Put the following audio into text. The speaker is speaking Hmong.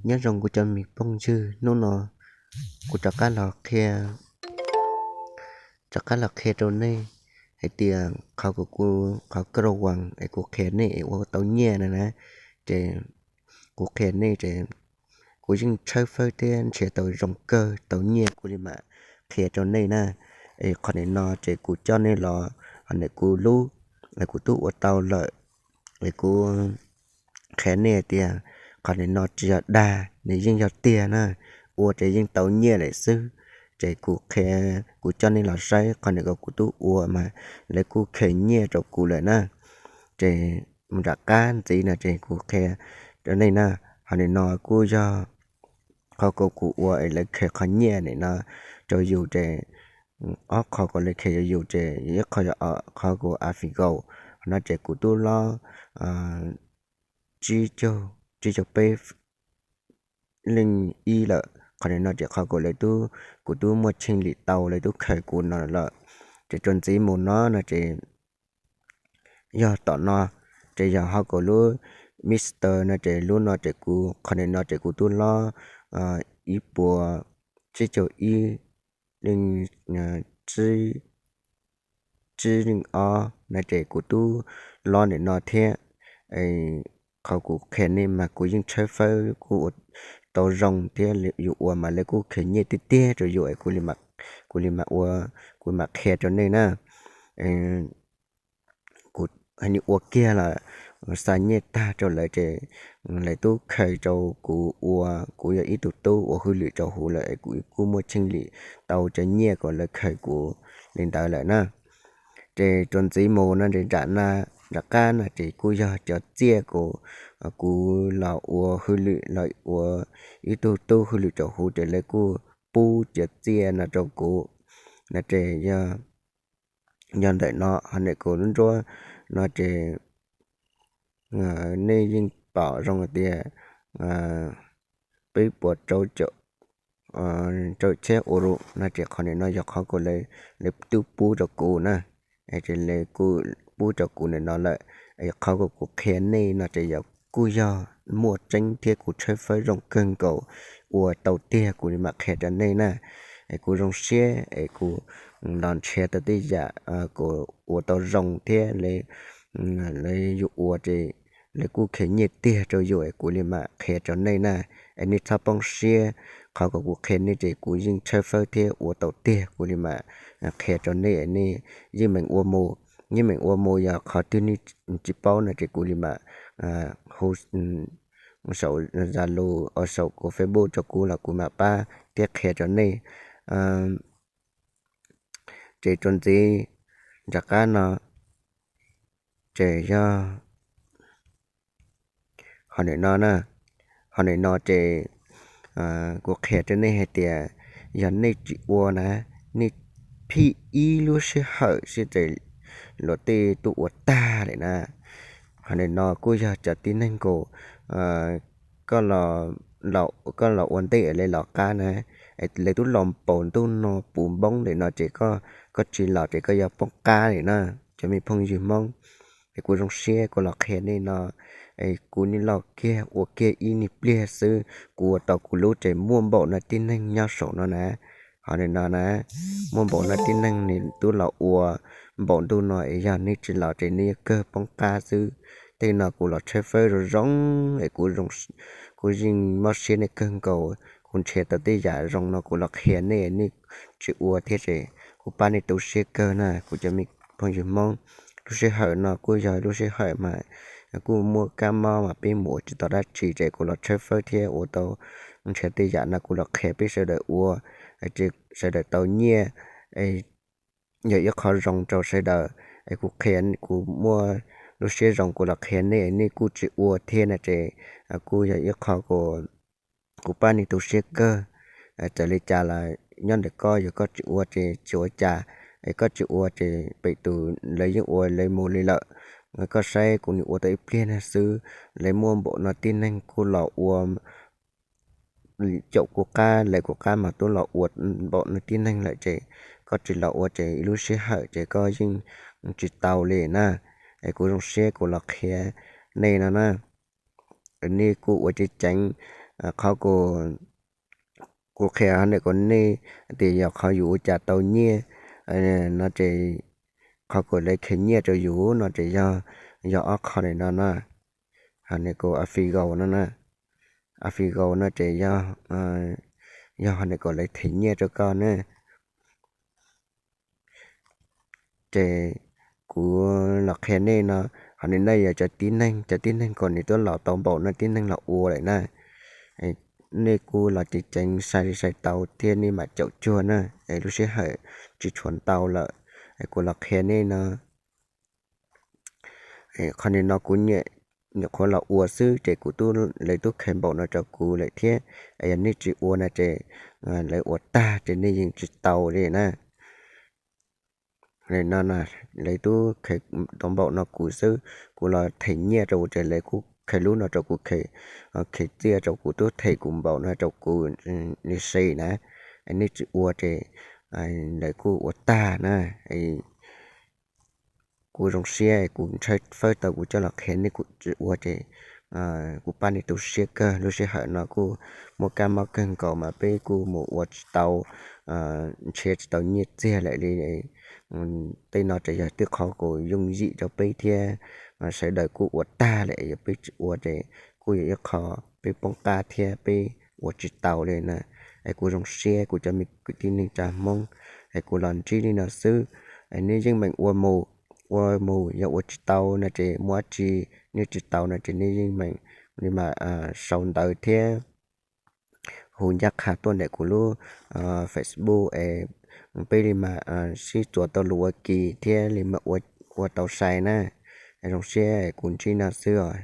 Nyob zoo kuv cov me phooj ywg, hnub no kuv rov qab los qhia, rov qab los qhia rau nej hais tias qhov kuv, qhov kawj los uas es kuv qhia nej es ua tau nyiaj na na, ces kuv qhia nej ces kuv yeej tshawb fawb thiab nrhiav tau zoo kawg tau nyiaj kuv li mam qhia rau nej na. Es qhov nim no ces kuv coj nej los, ho nim kuv lub, kuv twb ua tau lawm, es kuv qhia nej tias qhov nim no tsis yog dag, nws yeej yog tiag na, ua ces yeej tau nyiaj lawm xwb. Ces kuv qhia, kuv coj nej los saib qhov nim ko kuv twb ua mas lawv kuj khev nyiaj rau kuv lawm na. Ces mus nram qab ntxiv no ces kuv qhia rau nej na, qhov nim no kuj yog qhov ko kuv ua es lawv khev qhov nyiaj nim no rau yus ces ob qho kuv lawv khev rau yus ces ib qho yog qhov kuv AlphaGo, qhov no ces kuv twb lob tsib caug, tsib caug peb leej ib lawm. Qhov nim no ces qhov kuv lawv twb, kuv twb muaj cheej lim tau lawv twb khaws kuv no lawm. Ces rau ntxiv mus no no ces yog tom no, ces yog ho kuv lub Mister no ces lub no ces kuv, qhov nim no ces kuv twb lob ib puas tsib caug ib leej, tsib leej ob no ces kuv twb lob nim no thiab. Qhov kuv qhia nej mas kuv yeej tshawb fawb kuj ua tau zoo thiab, yus ua mas lawv kuj khev nyiaj tiag tiag rau yus es kuv li mam ua, kuv mam qhia rau nej na. Kuv hais nim ua kiag lawm, xa nyiaj tag rau lawv ces lawv twb khaws rau kuv ua, kuv yog ib tug tub ua hauj lwm rau huv lawm es kuv kuj muaj cheej lim tau cov nyiaj kom lawv khaws kuv li ntawd lawm na. Ces rau ntxiv mus no ces nram na, nram qab no ces kuj yog cov txiaj kuv, kuv los ua hauj lwm los ua ib tug tub hauj lwm rau huv ces lawv kuj pub cov txiaj no rau kuv no ces yog ntawm no, ho nim kuv lub nruab no ces nej yeej pom zoo tias peb puas rau caum, rau txhiab ua lus no ces qhov nim no yog qhov kuv, lawv twb pub rau kuv na. Ces lawv kuj pub rau kuv nim no lawm. Qhov kuv, kuv qhia nej no ces yog kuj yog muaj tseeb thiab kuv tshawb fawb zoo kawg nkaus, ua tau tiag kuv li mam qhia rau nej na. Es kuv zoo siab es kuv los nrhiav tau tej yam kuv ua tau zoo thiab lawv, yus ua ces lawv kuj khev nyiaj tiag rau yus es kuv li mam qhia rau nej na. Es nej txhob poob siab, qhov kom kuv qhia nej ces kuv yeej tshawb fawb thiab ua tau tiag kuv li mam qhia rau nej, nej yeej meem ua mus, yeej meem ua mus, yog qhov twg nej tsis paub no ces kuv li mam hu saum Zalo, saum kuv Facebook rau kuv los kuv mam pab thiab qhia rau nej. Ces rau ntxiv nram qab no ces yog qhov nim no na, qhov nim no ces kuv qhia rau nej hais tias yog nej tsis ua na, nej phim ib lub sij hawm xwb ces luag tej twb ua tag lawm na. Qhov nim no kuj yog cov tib neeg nkaus, koj los ua ntej lawv los qab na, lawv twb los npaum ntuj no puv npoob lawm no ces koj tsis los ces koj yuav poob qab lawm na, cov me phooj ywg Hmoob. Es kuv zoo siab kuv los qhia nej no, es kuv niaj loj kiag ua kiag ib niag pliag xwb, kuv ua tau kuv lub ces muaj npaum no tib neeg nyob saum no na. Qhov nim no na, muaj npaum no tib neeg nws twb los ua npaum ntuj no es yog nej tsis los ces nej yuav kawg poob qab xwb. Tej no kuv los tshawb fawb zoo zoo es kuv mob siab nej kawg nkaus, kuv nrhiav tau tej yam zoo no kuv los qhia nej, nej tsis ua thiab ces kuv pab nej tu siab kawg na kuv cov me phooj ywg Hmoob. Lub sij hawm no kuj yog lub sij hawm mas kuj muaj kab mob mas peb mus ua tsis tau dab tsi ces kuv los tshawb fawb thiab ua tau, nrhiav tej yam no kuv los qhia peb sawv daws ua, sawv daws tau nyiaj, yog ib qho zoo rau sawv daws. Es kuv qhia, kuv muaj lub siab zoo kuv los qhia nej, nej kuj tsis ua thiab no ces kuj yog ib qho kuv pab nej tu siab kawg. Txawm li cas los nyob ntawm koj, yog koj tsis ua ces tsis ua cas, es koj tsis ua ces pem tus lawv yeej ua lawv mus li lawm. Koj saib kuv nim ua tau ib pliag no xwb, lawv muaj npaum no tib neeg kuj los ua caum kuv qab, lawv kuv qab mas twb los ua npaum no tib neeg lawm ces koj tsis los ua ces ib lub sij hawm ces koj yeej tsis tau li na. Es kuv zoo siab kuv los qhia nej no na. Nej kuj ua ceev ceev, Qhov kuv qhia hov nim kuv nej tias yog qhov yus ua cas tau nyiaj no ces qhov kuv lawv khev nyiaj rau yus no ces yog, yog ob qho nim no na. Hov nim kuv AlphaGo no na, AlphaGo no ces yog, yog hov nim kuv lawv them nyiaj rau koj na. Ces kuv los qhia nej no, hov nim no yog cov tib neeg, cov tib neeg kuv nim tuaj los tau npaum no tib neeg los ua lawm na. Nej kuj los ceev ceev sai li sai tau thiab nej mam caum cuag na, es lub sij hawm tsis tshua ntau lawm. Kuv los qhia nej no, qhov nim no kuv nyuam qhuav los ua xwb ces kuv tub, lawv tub khev npaum no rau kuv lawm thiab. Yog nej tsis ua no ces lawv ua tag ces nej yeej tsis tau li na. No lawv tub khev tau npaum no kuv xwb, kuv los them nyiaj rau ces lawv kuj khev lub no rau kuv, khev txiaj rau kuv, tub them kuv npaum no rau kuv li si na. Nej tsis ua ces lawv kuj ua tag na. Kuv zoo siab kuv ntshai fawb tau kuv coj los qhia nej, kuv tsis ua ces kuv pab nej tu siab kawg. Lub sij hawm no kuj muaj kab mob kawg nkaus mas peb kuj mus ua tsis tau, nrhiav tsis tau nyiaj txiag lawm li. Tej no ces yog twb qhov kuv yooj yim rau peb thiab, sawv daws kuj ua tag lawm, yog peb tsis ua ces kuj yog ib qho peb poob qab thiab peb ua tsis tau li na. Es kuv zoo siab kuv cov me kwv tij neej tsa Hmoob, es kuv los ntsib li no xwb. Nej yeej meem ua mus, ua mus, yog ua tsis tau no ces muaj dab tsi, nej tsis tau no ces nej yeej meem li mas sau ntawv thiab hu ncaj qha tuaj ntawm kuv lub Facebook es peb li mas sib txuas tau lus ua ke thiab li mas ua tau sai na. Zoo siab kuv ntsib no xwb os.